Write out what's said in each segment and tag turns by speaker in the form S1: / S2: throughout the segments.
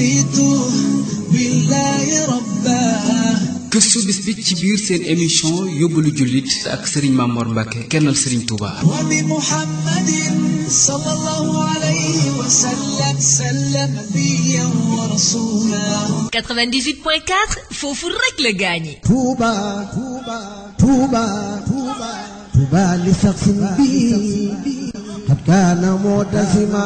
S1: رضيت بالله ربا.
S2: gëstu bis bi ci biir seen émission yóbbalu jullit ak Serigne Mamor Mbacke kennal Serigne Touba.
S1: wa bi Muhammadin sallallahu alayhi wa sallam sallam nabiyyan wa rasula.
S3: 98.4 foofu rek la gaañi.
S4: Touba Touba Touba Touba Touba li sax bi xat kaana mu'tasima.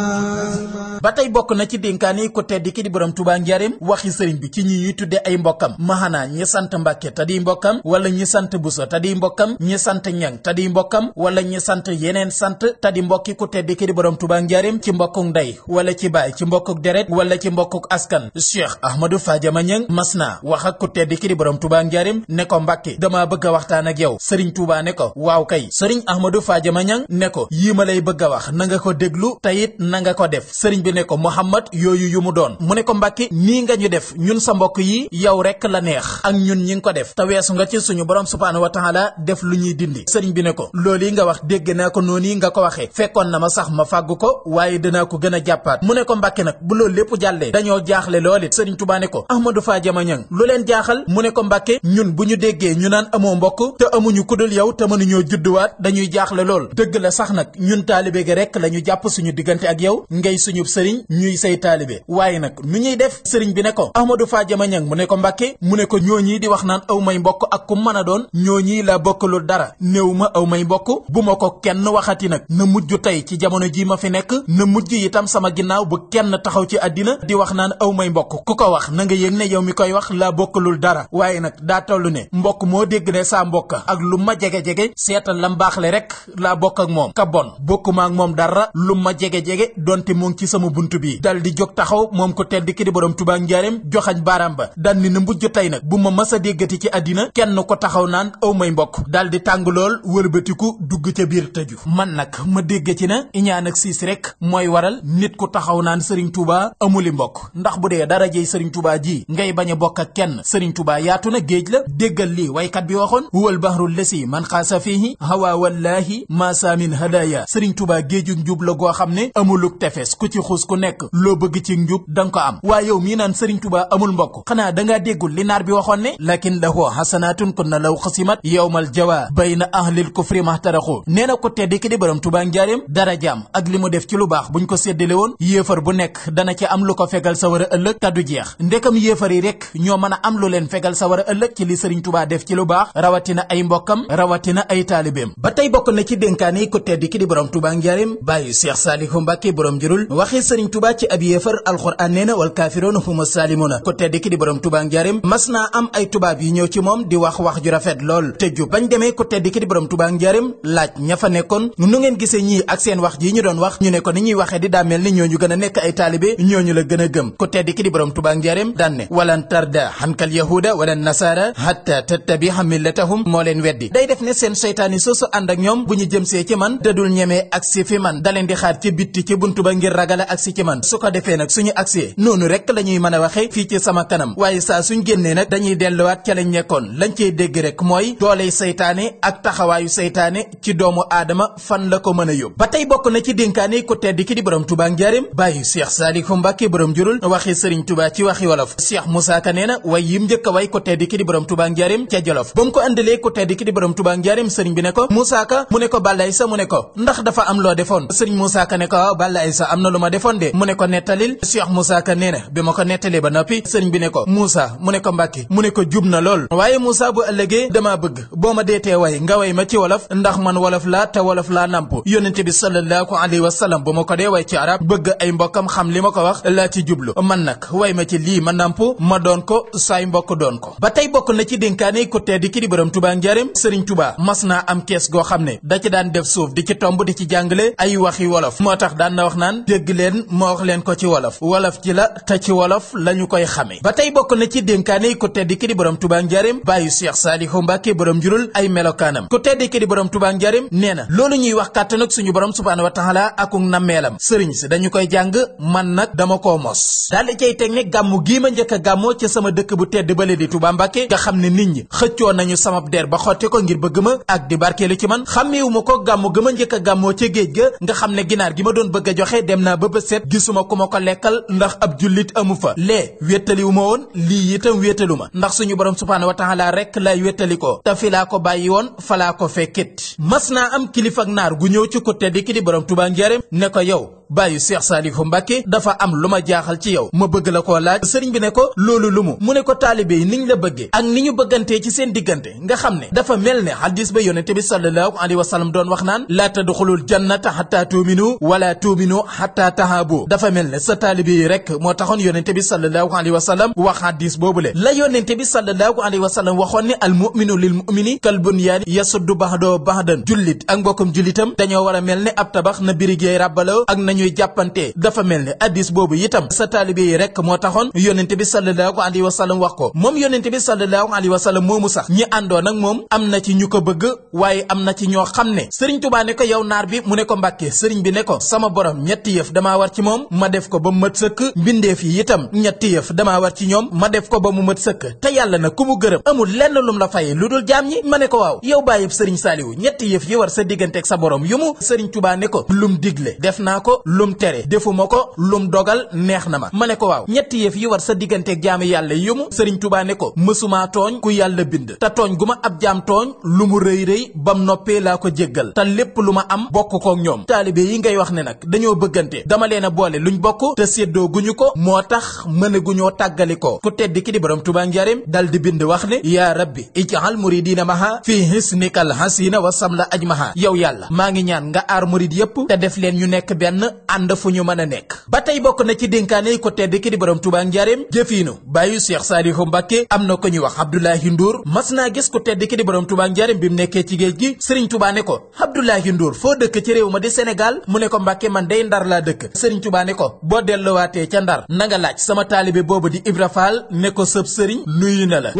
S5: ba tey bokk na ci dénkaan yi ku tedd ki di borom Touba Njaareem waxi sëriñ bi ci ñi ñuy tudde ay mbokkam maxanaa ñi sant Mbàkke te di mbokkam wala ñi sant Buso te di mbokkam ñi sant Ñang te di mbokkam wala ñi sant yeneen sant te di mbokki ku tedd ki di borom Touba Njaareem ci mbokkuk ndey wala ci baay ci mbokkuk deret wala ci mbokkuk askan. Cheikh Ahmadou Fadiama Ñang mas naa wax ak ku tedd ki di borom Touba Njaareem ne ko Mbàkke dama bëgg a waxtaan ak yow. Sëriñ Touba ne ko waaw kay. Sëriñ Ahmadou Fadiama Ñang ne ko yii ma lay bëgg a wax na nga ko déglu te it na nga ko def. Sëriñ bi ne ko Muhammad yooyu yu mu doon. mu ne ko Mbàkke nii nga ñu def ñun sa mbokk yi yow rek la neex ak ñun ñi ngi ko def te weesu nga ci suñu borom subhaanahu wa taala def lu ñuy dindi. Sëriñ bi ne ko loolu yi nga wax dégg naa ko noonu yi nga ko waxee fekkoon na ma sax ma fàggu ko waaye dinaa ko gën a jàppaat. mu ne ko Mbàkke nag bu loolu lépp jàllee dañoo jaaxle lool it. Sëriñ Tuubaa ne ko Ahmadou Fadiama Ñang lu leen jaaxal. mu ne ko Mbàkke ñun bu ñu déggee ñu naan amoo mbokk te amuñu kudul yow te mënuñoo judduwaat dañuy jaaxle lool. dëgg la sax nag ñun taalibe gi rek lañu jàpp suñu diggante ak yow ngay suñu sëriñ ñuy say taalibe waaye nag nu ñuy def. Sëriñ bi ne ko Ahmadou Fadiama Ñang mu ne ko Mbàkke mu ne ko ñooñii di wax naan aw may mbokk ak ku mën a doon ñooñii la bokkalul dara néew ma aw may mbokk bu ma ko kenn waxati nag na mujj tey ci jamono ji ma fi nekk na mujj itam sama ginnaaw bu kenn taxaw ci àddina di wax naan aw may mbokk ku ko wax na nga yëg ne yow mi koy wax laa bokkalul dara waaye nag daa toll ne mbokk moo dégg ne saa mbokk ak lu ma jege-jege seetal la mbaaxle rek laa bokk ak moom ka bon bokkuma ak moom dara lu ma jege-jege donte mu ngi ci sama buntu bi dal di jóg taxaw moom ko tedd ki di borom Touba Njaareem joxañ baaraam ba dal ni na mbujj tey nag bu ma mas a déggati ci àddina kenn ko taxaw naan aw may mbokk dal di tàng lool wëlbatiku dugg ca biir tëju. man nag ma dégg ci na iñaan ak siis rek mooy waral nit ku taxaw naan Serigne Touba amuli mbokk ndax bu dee dara jëy Serigne Touba ji ngay bañ a bokk ak kenn Serigne Touba yaatu na géej la déggal lii waykat bi waxoon huwal bahru lesi man xaasa fihi hawa wallahi maasa min hadaya. Serigne Touba géejug njub la goo xam ne amuluk tefes ku ci xuus ku nekk loo bëgg ci njub danga ko am. waaye yow mii naan Serigne Touba amul mbokk xanaa dangaa déggul li naar bi waxoon ne lakin lahu hasanatun kunna law xasimat yawmal jawa bayna ahlil kufri mahtaraxu. nee na ko tedd ki di borom Touba Njaareem dara jaam ak li mu def ci lu baax buñ ko séddale woon yéefar bu nekk dana ci am lu ko fegal sa war a ëllëg te du jeex. ndekam yéefar yi rek ñoo mën a am lu leen fegal sa war a ëllëg ci li Serigne Touba def ci lu baax rawatina ay mbokkam rawatina ay taalibeem. ba tey bokk na ci dénkaan yi ko tedd ki di borom Touba Njaareem bàyyi Cheikh Saliou Mbacke borom jurul waxee Serigne Touba ci ab yéefar alxuraan nee na wal kaafiroona huma saalimuna. ko tedd ki di borom Touba Njaareem mas naa am ay tubaab yi ñëw ci moom di wax ju rafet lool te jub bañ demee ko tedd ki di borom Touba Njaareem laaj ña fa nekkoon nu ngeen gisee ñii ak seen wax ji ñu doon wax ñu ne ko ni ñuy waxee di daa mel ni ñooñu gën a nekk ay taalibe ñooñu la gën a gëm. ko tedd ki di borom Touba Njaareem daan ne walan tarda hankal yahuda wala nasara hatta tattabiha millatahum moo leen weddi. day def ne seen seytaani soosu ànd ak ñoom bu ñu jëmsee ci man dadul ñemee agsi fi man da leen di xaar ci bitti ci buntu ba ngir ragala agsi ci man su ko defee nag suñu agsee noonu rek lañuy mën a waxe fii ci sama kanam waaye saa suñ génnee nag dañuy delluwaat ca lañ nekkoon lañ cey dégg rek mooy dooley seytaane ak taxawaayu seytaane ci doomu aadama fan la ko mën a yóbbu. ba tey bokk na ci dénkaane ku tedd ki di borom Touba Njaareem bàyyi Cheikh Saliou Mbacke borom jurul waxi Serigne Touba ci waxi wolof. Cheikh Moussa Ka nee na way yim njëkk a way ku tedd ki di borom Touba Njaareem ca Jolof ba mu ko andalee ku tedd ki di borom Touba Njaareem Serigne bi ne ko Moussa Ka mu ne ko Balla Aïssa mu ne ko ndax dafa am loo defoon. Serigne Moussa Ka ne ko waaw Balla Aïssa am na lu ma defoon de mu ne ko nettalil. Cheikh Moussa Ka nee na bi ma ko nettalee ba noppi Serigne bi ne ko Moussa mu ne ko Mbacke mu ne ko jub na lool waaye Moussa bu ëllëgee dama bëgg boo ma deetee way nga way ma ci wolof ndax man wolof laa te wolof laa namp. yonente bi sallallahu alayhi wa sallam bu ma ko dee way ci arab bëgg ay mbokkam xam li ma ko wax laa ci jublu man nag way ma ci lii ma namp ma doon ko saay mbokk doon ko. ba tey bokk na ci dénkaane ku tedd ki di borom Touba Njaareem Serigne Touba mas naa am kees goo xam ne da ci daan def suuf di ci tomb di ci jàngale ay waxi wolof moo tax daan na wax naan dégg leen ma wax leen ko ci wolof wolof ci la te ci wolof lañu koy xame. ba tey bokk na ci dénkaane ku tedd ki di borom Touba Njaareem bàyyi Cheikh Saliou Mbacke borom jurul ay melokaanam. ku tedd ki di borom Touba Njaareem nee na loolu ñuy wax kàttan ak suñu borom subhaanahu wa taala akuk nammeelam sëriñ si dañu koy jàng man nag dama koo mos. daal di cay teg ne gàmmu gii ma njëkk a gàmmoo ci sama dëkk bu tedd bale di Touba Mbacke nga xam ne nit ñi xëccoo nañu sama der ba xotti ko ngir bëgg ma ak di barkeelu ci man xàmmeewu ma ko gàmmu ga ma njëkk a gàmmoo ca géej ga nga xam ne ginaar gi ma doon bëgg a joxe dem naa ba bës bët set gisuma ku ma ko lekkal ndax ab jullit amu fa lee wéttaliwu ma woon lii itam wéttalu ma ndax suñu borom subhaanahu wa taala rek lay wéttali ko te fi laa ko bàyyi woon fa laa ko fekkit mas naa am kilifa ak naar gu ñëw ci ku tedd ki di borom Tuubaa Njaaréem ne ko yow bàyyu Seex Saalihu Mbàkke dafa am lu ma jaaxal ci yow ma bëgg la koo laaj sëriñ bi ne ko loolu lu mu ne ko taalibe yi niñ la bëggee ak ni ñu bëggantee ci seen diggante nga xam ne dafa mel ne hadis ba yonente bi sallallahu alayhi wa sallam doon wax naan laa tadxulul jannata hatta tuuminu wala tuuminu hatta tahaabu dafa mel ne sa taalibe yi rek moo taxoon yonente bi sallallahu alayhi wa sallam wax hadis boobule la yonente bi sallallahu alayhi wa sallam waxoon ne al muminu lil mumini kal bunyaani yasuddu baxdoo baxdan jullit ak mbokkum jullitam dañoo war a mel ne ab tabax na birigéey ràbbaloo ak ñuy jàppante dafa mel ne addis boobu itam sa taalibe yi rek moo taxoon yonente bi sallallahu alayhi wa sallam wax ko moom yonente bi sallallahu alayhi wa sallam moomu sax ñi àndoon ak moom am na ci ñu ko bëgg waaye am na ci ñoo xam ne sëriñ Tuubaa ne ko yow naar bi mu ne ko Mbàkke sëriñ bi ne ko sama borom ñetti yëf damaa war ci moom ma def ko ba mu mat sëkk mbindeef yi itam ñetti yëf damaa war ci ñoom ma def ko ba mu mat sëkk te yàlla na ku mu gërëm amul lenn lum la faye lu dul jaam ñi ma ne ko waaw yow bàyyib sëriñ Saaliwu ñetti yëf yi war sa digganteeg sa borom yu mu sëriñ Tuubaa ne ko lum digle def naa ko lum tere defuma ko lum dogal neex na ma ne ko waaw ñetti yëf yi war sa digganteeg jaami yàlla yumu sëriñ Tuubaa ne ko mësumaa tooñ ku yàlla bind te tooñ gu ma ab jaam tooñ lu mu rëy rëy bam noppee laa ko jéggal te lépp lu ma am bokk kook ñoom taalibe yi ngay wax ne nag dañoo bëggante dama leen a boole luñ bokk te séddoo guñu ko moo tax mëne guñoo tàggali ko ku tedd ki di borom Tuubaa Njaaréem dal di bind wax ne yaa rabbi ij'al muridina maha fi hisnikal hasina wa samla ajmaha yow yàlla maa ngi ñaan nga aar murid yépp te def leen ñu nekk benn ànd fu ñu mën a nekk ba tey bokk na ci dénkaane ko tedd ki di borom Tuubaa Njaaréem jëfiinu bàyyu Seex Saalihu Mbàkke am na ko ñuy wax Abdoulahi Ndour mas naa gis ko tedd ki di borom Tuubaa Njaaréem bi mu nekkee ci géej gi Sëriñ Tuubaa ne ko Abdoulahi Ndour foo dëkk ci réew ma di Sénégal mu ne ko Mbàkke man day Ndar laa dëkk Sëriñ Tuubaa ne ko boo delluwaatee ca Ndar na nga laaj sama taalibe boobu di Ibra Faal ne ko sëb sëriñ nuyu na la